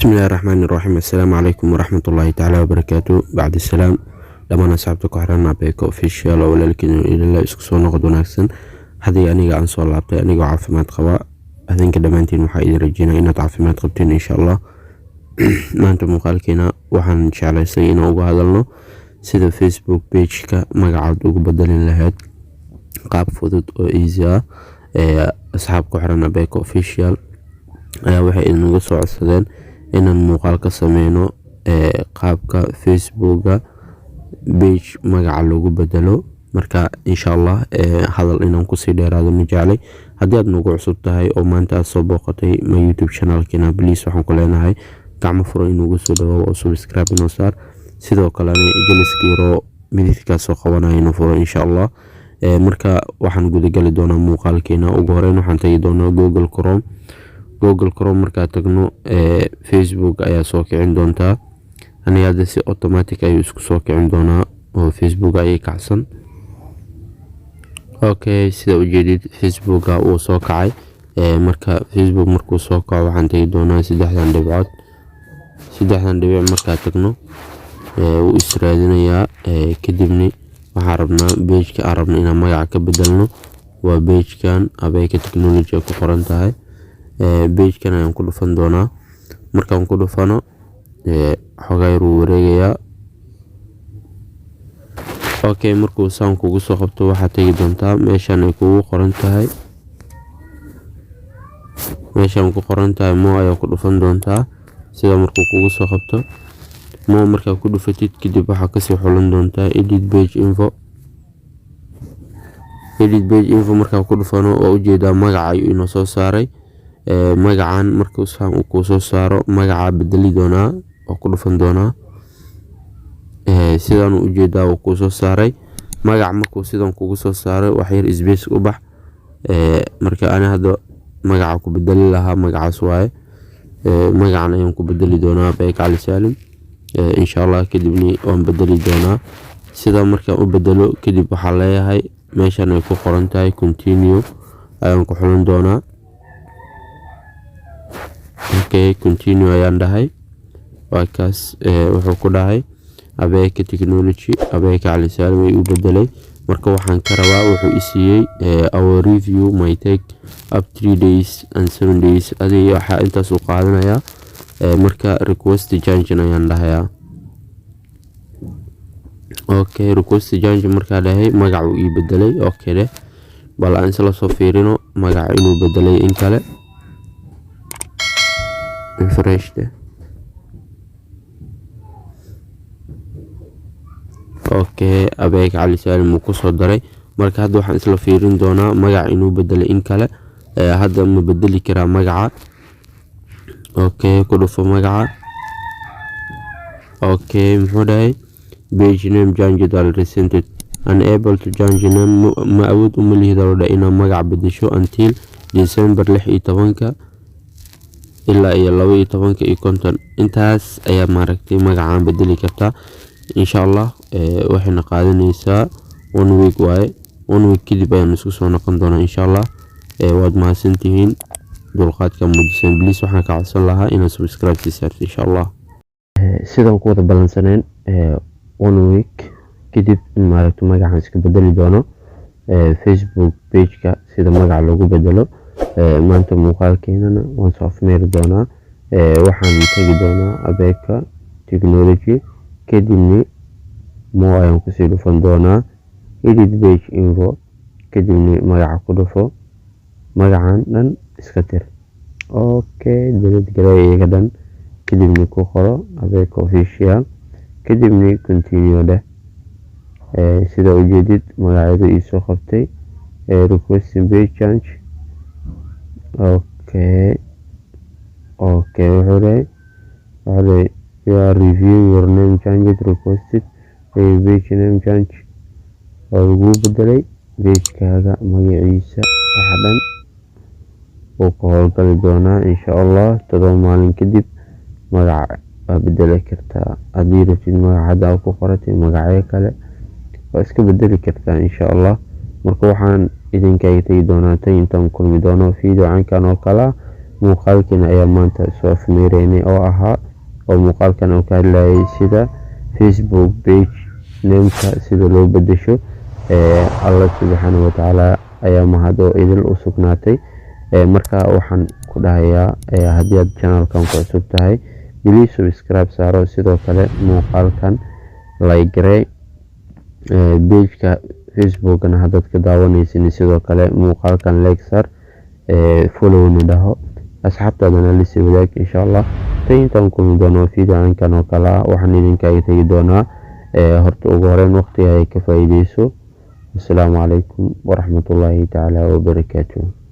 Bismillahi raxmaani raxiim. Assalaamu calaykum waraxmatullaahi tacaala wabarakaatu. Bacdi salaam, dhammaan asxaabta ku xiran Abeeko Official oo walaalkiin ilaa isku soo noqod wanaagsan. Haddii aniga aan soo laabtay anigoo caafimaad qaba, adinka dhammaantiin waxaa idin rajeynaya inaad caafimaad qabtiin, insha Allah. Maanta muuqaalkeena waxaan jeclaystay inaan uga hadalno sida Facebook page-ka magacaad ugu bedelin lahayd qaab fudud oo easy ah. Asxaab ku xiran Abeeko Official ayaa waxay idinaga soo codsadeen inaan muuqaal ka sameyno qaabka Facebooka page magaca loogu bedelo. Marka, insha Allah, hadal inaan kusii dheeraado ma jeclay. Haddii aad nagu cusub tahay oo maanta aad soo booqatay ma YouTube channelkeena, please, waxaan ku leenahay gacmo furan inugu soo dhawaaw oo subscribe inoo saar. Sidoo kalena jaliska yaroo midigkaa soo qabanaya inuu furo, insha Allah. Marka waxaan gudagali doonaa muuqaalkeena. Ugu horeyn waxaan tagi doonaa Google Chrome. Google Chrome markaa tagno, Facebook ayaa soo kicin doontaa. Aniga hadda si automatic ayuu isku soo kicin doonaa oo Facebook ayay kacsan. Okay, sida ujeedid Facebooka wuu soo kacay. Marka Facebook markuu soo kaco, waxaan tagi doonaa saddexdan dhibcood. Saddexdan dhibic markaa tagno, wuu israadinayaa. Kadibna waxaan rabnaa pageka aan rabno inaan magaca ka bedelno waa pagekan Abeeka Technology ku qoran tahay. Pagekan ayaan ku dhufan doonaa. Markaan ku dhufano, xogaa yar wuu wareegayaa. Okay, markuu saan kugu soo qabto, waxaad tegi doontaa meeshan ay kugu qoran tahay, meeshan ku qoran tahay "More" ayaa ku dhufan doontaa. Sida markuu kugu soo qabto, "More" markaa ku dhufatid kadib, waxaa kasii xulan doontaa "Edit page info". "Edit page info" markaa ku dhufano, waa ujeedaa magaca ayuu inoo soo saaray. Magacan markuu saan uu kuu soo saaro, magaca bedeli doonaa oo ku dhufan doonaa. Sidaan ujeedaa uu kuu soo saaray magac. Markuu sidan kugu soo saaray, wax yar space u bax. Marka ani hadda magaca ku bedeli lahaa magacaas waaye. Magacan ayaan ku bedeli doonaa, Beek Cali Saalim, insha Allah. Kadibna waan bedeli doonaa. Sida markaan u bedelo kadib, waxaa leeyahay meeshan ay ku qoran tahay "Continue" ayaan ku xulan doonaa. Okay, "Continue" ayaan dhahay. Waa kaas, wuxuu ku dhahay Abeeka Technology, Abeeka Cali Saalim ay u bedelay. Marka waxaan ka rabaa, wuxuu isiiyey "Our review may take up 3 days and 7 days". Adiga waxaa intaas u qaadanayaa. Marka "Request change" ayaan dhahayaa. Okay, "Request change" markaa dhahay, magac uu ii bedelay. Okay dheh. Bal aan isla soo fiirino magaca inuu bedelay in kale. Refresh dheh. Okay, Abeeg Cali Saalim uu kusoo daray. Marka hadda waxaan isla fiirin doonaa magaca inuu bedelay in kale. Hadda ma bedeli karaa magaca? Okay, ku dhufo magaca. Okay, muxuu dhahay? "Page name changed or resented, unable to change name". Ma awood uma lihid oo inaad magac bedesho until December 16-ka ilaa iyo 12:50. Intaas ayaa maaragtay magacaan bedeli kartaa, insha Allah. Waxayna qaadanaysaa one week waaye. One week kadib ayaan isku soo noqon doonaa, insha Allah. Waad mahadsantihiin dulqaadka muujisan. Please, waxaan ka codsan lahaa inaad subscribe sii saarto, insha Allah. Sidaan ku wada ballansaneen, one week kadib in maaragta magacaan iska bedeli doono Facebook page-ka, sida magaca loogu bedelo. Maanta muuqaalkeenana waan soo afmeeri doonaa. Waxaan tegi doonaa Abeeka Technology, kadibna "More" ayaan kusii dhufan doonaa, "Edit page info", kadibna magaca ku dhufo. Magacan dhan iska tir. Okay, delete garee iyaga dhan. Kadibna ku qoro Abeeka Official, kadibna "Continue" dheh. Sida ujeedid, magacyada iisoo qabtay, "Requesting page change". Okay, wuxuu dhahay "You are reviewing your name change requested". Page name change waa lagu bedelay. Pagekaaga magaciisa waxa dhan wuu ka howlgali doonaa, insha Allah. 7 maalin kadib magaca waa bedeli kartaa haddii rabtid. Magaca hadda aad ku qoratay, magacyo kale waa iska bedeli kartaa, insha Allah. Marka waxaan idinkaga tegi doonaa tan intaan kulmi doono video cankan oo kale ah. Muuqaalkiina ayaa maanta soo afmeereynay oo ahaa oo muuqaalkan uu ka hadlayay sida Facebook page nameka sida loo bedesho. Allah subxaana watacaala ayaa mahad oo idil u sugnaatay. Marka waxaan ku dhahayaa, haddii aad channelkan ku cusub tahay, please subscribe saaro, sidoo kale muuqaalkan like garee, pageka Facebookna haddaad ka daawanaysin sidoo kale muuqaalkan like saar, followna dhaho, asxaabtaadana lasii wadaag insha Allah. Tan intaan kulmi doono video cankan oo kale ah, waxaan idinkaga tegi doonaa, horta ugu horeyn waqtiga ay ka faa'iideyso. Asalaamu calaykum waraxmatullaahi tacaala wabarakaatuh.